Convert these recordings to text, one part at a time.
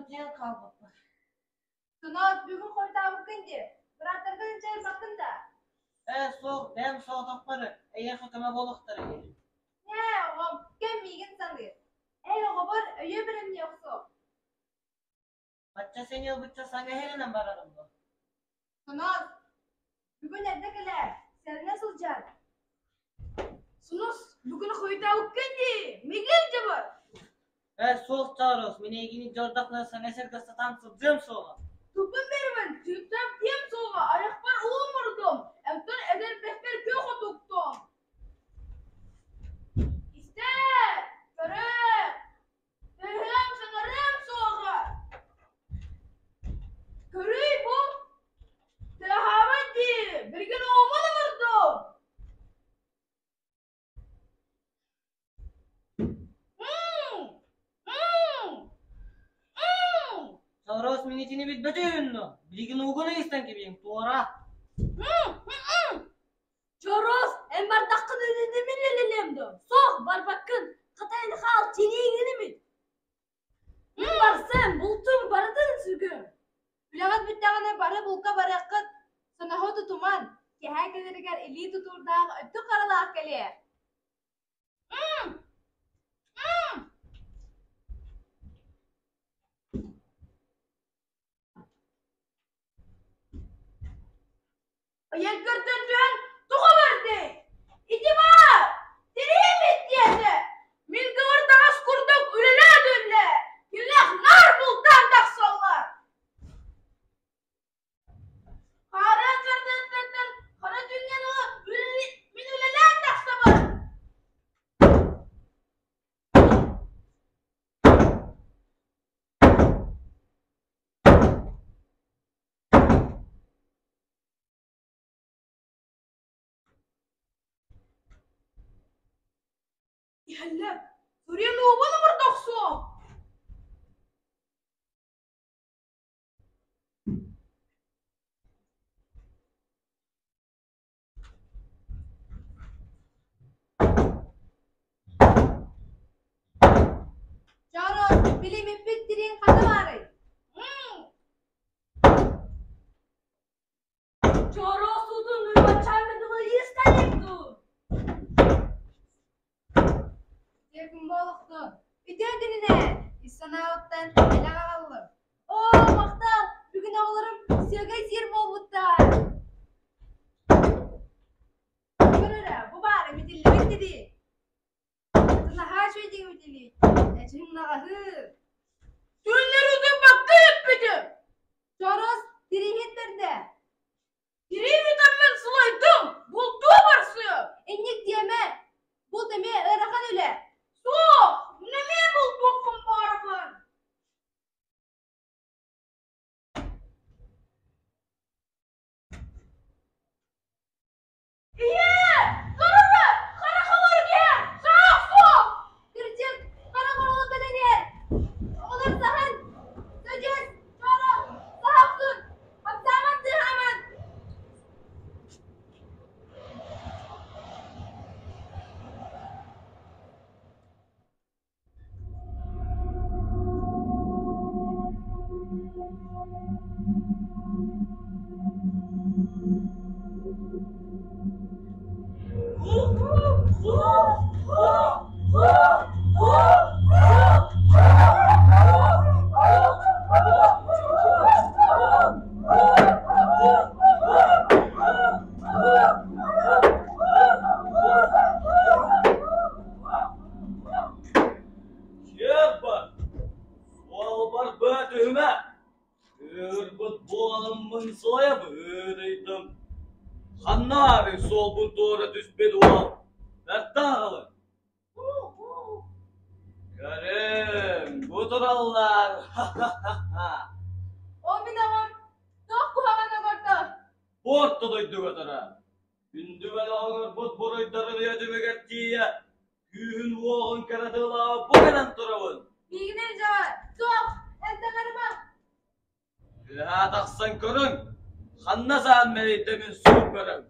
Утуйан хаалбыппын. Туноос, бүгүн хойутаабыккын дии, бырааттаргын илдьэ ылбаккын да? Ээ, суох, бэйэм соҕотохпор эйиэхэ көмө буолуохтара дии. Ээ, оҕом, кэм миигин саныыр. Эй, оҕобор өйүө бэлэмнии охсуох. Бачча сэниэ ылбычча саҥа иһэринэн барарым дуо? Туноос, бүгүн эрдэ кэлээр, сэрэнэ сылдьаар. Сунус, бүгүн хойутаабыккын дии, миигин илдьэ бар. Ээ, суох Чооруос, мин эйигин илдьэ олордохпуна саҥа сиргэ сатаан сылдьыам суоҕа. Туппун бэрэбин, түнтэн тиэм суоҕа, айахпар уу мурдум, оттон эдэрбэспэр күөх отуктум. Истээр, көрөөр, Тыаһыам, саҥарыам суоҕа. Көрүүй бу, тыаһаабат дии, билигин уоммун омурдум. Чороос мин итини билбэт үһүн дуо? Билигин уугун ыйыстан кэбиһиҥ, туора. Чороос, эн бардаххын үлэлэмин үлэлиэм дуо? Суох, барбаккын. Хатайын хаал, тириигин имит. Мин барсам, бултум барытын сүгүм. Үлэҕит бүттэҕинэ бары булка барыаххыт, соноһу тутуман, киэһэ кэлэригэр илии тутуурдаах өттүк харалаах кэлиэ. Ыйан көрдөн түһэн тугу бардый? Ити баар! Тириим диэтэ! Мин кыҥырдаҕас курдук үлэлээн үллэ! Кинилэр наар бултаан тахсаллар! Хаарыан сарсыардаттан хара түүҥҥэ дылы мин үлэлээн тахсабын! Иһэллэр, суруйан уобан омурда охсуом! Чороос, били миппит тирииҥ ханна баарый? Чороос уутун уйбаччааҥҥа дылы иистэнэр дуу? Дьиэкин буолуохтун. Үтүө күнүнэн! Ис санаабыттан бэлэх аҕаллым. Оо, махтал! Бүгүн оҕолорум сүөгэй сиир буолбуттар. Көр эрэ, бу баар имитиллибит тирии. Наһаа үчүгэйдик имитиллибит. Эчиҥ наҕаһыы. Түүннэр утуйбакка эппитим. Чорос тирииһит бэрдэ. Тирии бүтэммин сылайдым, бултуу барсыам. Инник диэмэ. Булт эмиэ ыарахан үлэ. Суох, мин эмиэ бултуохпун баҕарабын. Ийээ, турура, хара холорук иһэр, суох суох! Кырдьык, хара хоруолу кэлэн иһэр. Оҕолор саһан, Сөдьүөс, Чоро, саһа охсун, хамсааман тыаһааман! Чиэк бар, суолбар быа түһүмэ, кыырбыт буоламмын сылайа быһыытыйдым. Ханна баарый суолбун туора түспүт уол, бэртэ аҕалыҥ. Көрүҥ, бу тураллар, ха-ха-ха! Ол мин оҕом туох куһаҕаны оҥордо? Бу орто дойдуга турар, күндү бэлэх оҥорбут буруйдарын үйэ түмүгэр тиийэ күүһүн-уоҕун кыратыылааҕа бу кэлэн турабын. Миигин илдьэҕэ, суох, эн таҥарыма. Үөһээ тахсан көрүҥ, ханна саан мэлийдэ мин суох көрүҥ.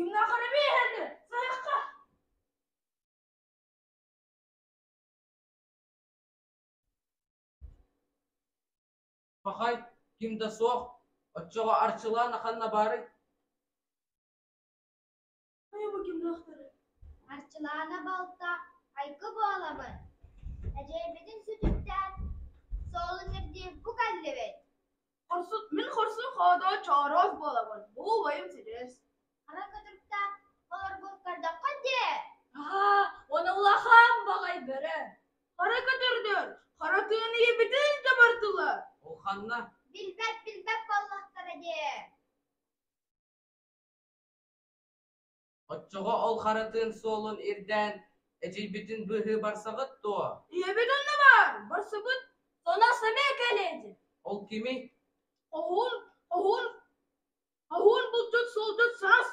Кимнээх эрэ эмиэ сайахха Пахай, ким да суох, оччоҕо Арчылаана ханна баарый? Хайа бу кимнээхтэрий? Арчылаана балта Айгы буолабын, эдьиийбитин сүтүктээн суолун ирдии бу кэллибит. Хорсун, мин хорсун хоодуот чооруос буолабын, бу убайым Сидиэс. Хара кытырыктаах олорбут көрдөххө дии. Аа, уонна улахан баҕай бөрө. Хара көтөрдөр, хара тыын ийэбитин илдьэ бардылар. Ол ханна? Билбэт билбэт буоллахтара дии. Оччоҕо ол хара тыын суолун ирдээн, эдьиийбитин быыһыы барсаҕыт дуо? Ийэбит онно баар, барсыбыт. Сонос эмиэ кэлиэдин. Ол кимий? Хоһуун, хоһуун, хоһуун булчут суолдьут саас.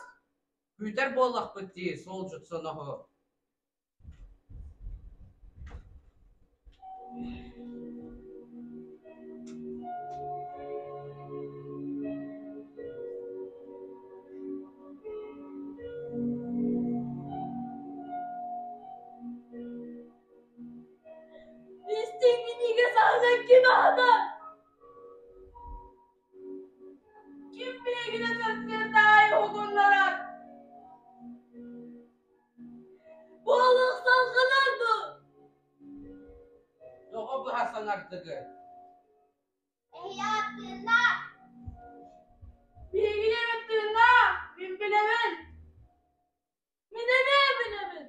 Күүтэр буоллахпыт дии, суолдьут соноһу. Истиҥ минньигэс аһынан ким аһатар? Ким биһигини сарсыарда аайы уһугуннарар? Бу олох салҕанар дуо? Тоҕо быһа саҥардыгыт? Эһиги ааттыыннаах. Биһиги ийэбит тыыннаах, мин билэбин. Мин эмиэ билэбин.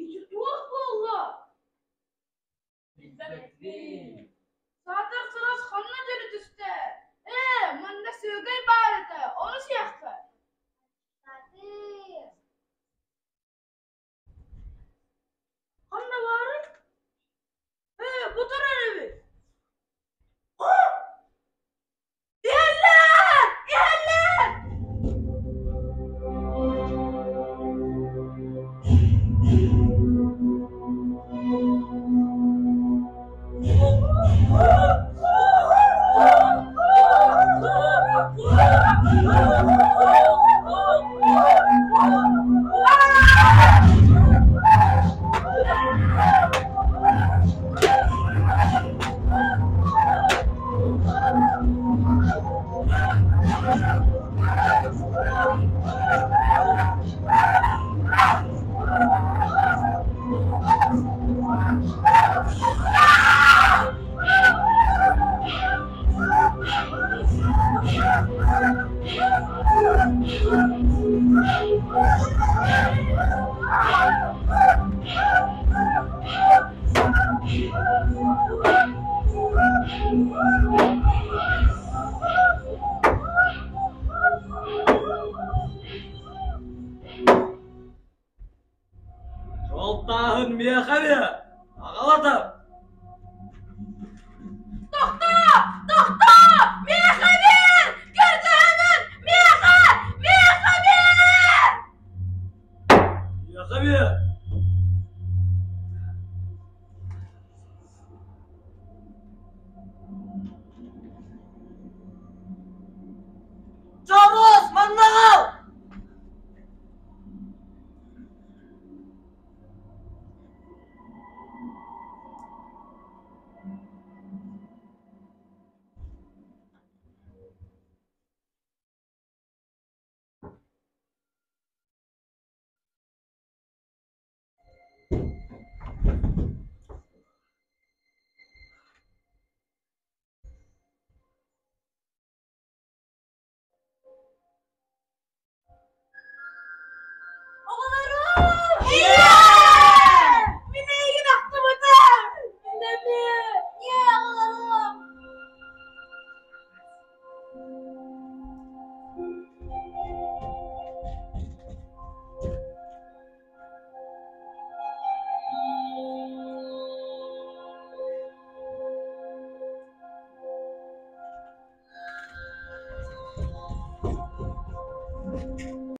Ити туох буолла? Билбэппин. Саатар сылаас ханна дьөлө түстэ? Ээ, манна сүөгэй баар этэ, ону сиэххэ. Сатыыр.